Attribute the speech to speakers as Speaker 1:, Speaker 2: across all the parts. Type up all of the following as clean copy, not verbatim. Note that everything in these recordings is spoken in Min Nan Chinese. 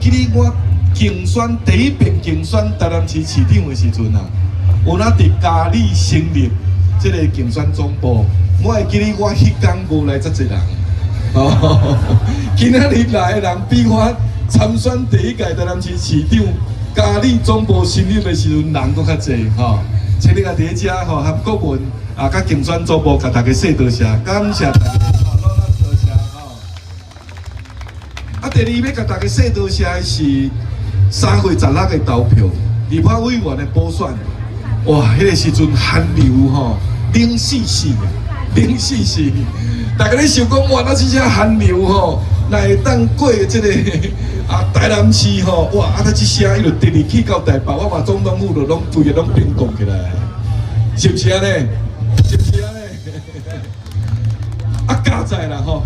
Speaker 1: 記得我競選第一遍競選台南市市長的時陣啊，有哪佇佳里成立這个競選總部，我會記得我彼工無來遮濟人，哦，今仔日來的人比我參選第一屆台南市市長佳里總部成立的時陣人閣較濟吼。請你來佇遮吼，和國文啊，佮競選總部共大家說多謝，感謝大家，吼，攏咱多謝吼。啊，第二欲共大家說多謝的是3月16的投票，立法委員的補選，哇，彼个時陣寒流吼，冷死死，冷死死。大家咧想講，哇，那這聲寒流吼，若會當過這个啊台南市吼，哇，啊，那這聲伊就直直去到台北，我嘛總統府就攏規个攏冰凍起來，是毋是按呢？是毋是按呢？啊，佳哉啦吼，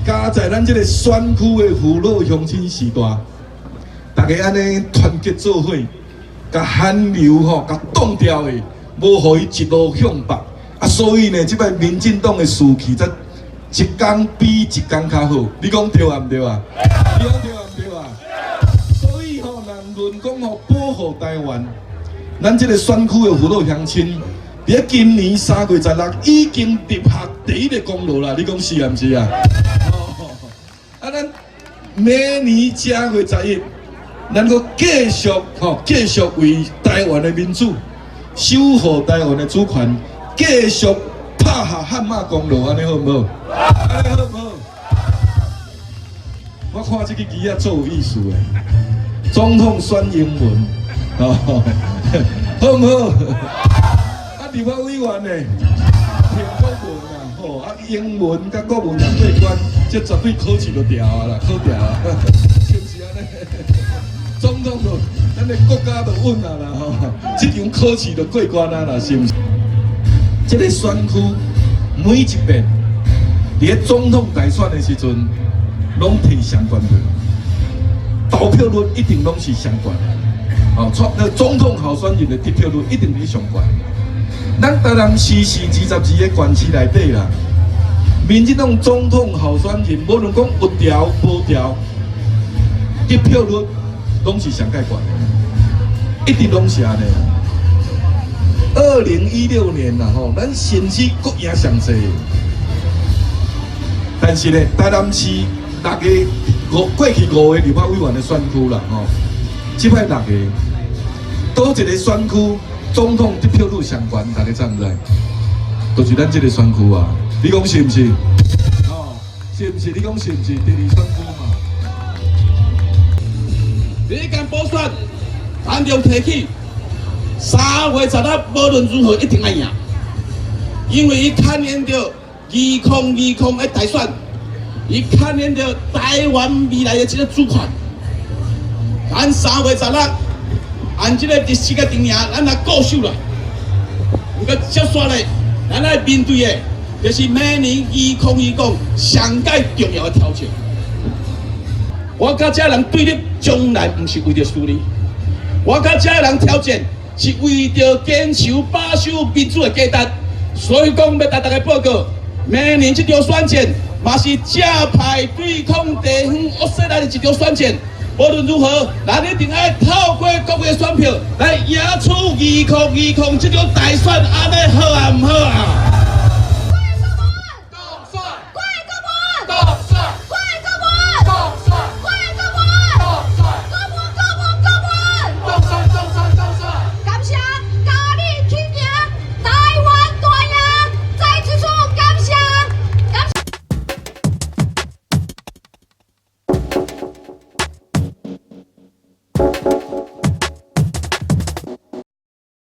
Speaker 1: 佳哉咱這个選區的父老鄉親序大，大家按呢團結做伙，共寒流吼，共擋掉的，無予伊一路向北。啊，所以呢，這擺民進黨的士氣才一工比一工較好。你講對抑毋對啊？你講對抑毋對啊？所以吼，人論講吼保護台灣，咱這个選區的父老鄉親，佇今年3月16已經立下第一个功勞啦。你講是抑毋是啊？啊，咱明年正月十一，咱閣繼續吼，繼續為台灣的民主、守護台灣的主權，繼續拍下汗馬功勞，按呢好毋好？按呢好毋好？我看這个旗仔足有意思的，總統選英文，哦，好毋好？啊，立法委員呢，填國文啊，吼，啊，英文佮國文若過關，這絕對考試就牢啊啦，考牢啊，是毋是按呢？總統就咱的國家就穩啊啦吼，這場考試就過關啊啦，是毋是？這个選區每一遍佇咧總統大選的時陣，攏提上懸票，投票率一定攏是上懸。哦，那總統候選人的得票率一定佇上懸。咱台南市是22个縣市內底啦，民進黨總統候選人，無論講有調無調，得票率攏是上蓋懸的，一直攏是按呢。2016年啦吼，咱甚至閣贏上濟，但是呢，台南市六个五過去五个立法委員的選區啦吼，這擺六个，佗一个選區總統得票率上懸，大家知毋知？就是咱這个選區啊，你講是毋是？哦，是毋是？你講是毋是？第二選區嘛。
Speaker 2: 第一間補選，咱就提起3月16，無論如何一定愛贏，因為伊牽連著2020的大選，伊牽連著台灣未來的這個主權。咱3月16，按這個歷史的陣營，咱來固守啦。毋過接紲來，咱愛面對的，就是明年2020上蓋重要的挑戰。我佮這人對立，從來毋是為著私利。我佮這人挑戰，是為著堅守保守民主的價值。所以講，欲共大家報告，明年這場選戰，嘛是正派對抗地方惡勢力的一場選戰。無論如何，咱一定愛透過各位的選票來贏取2020這場大選，按呢好抑毋好啊？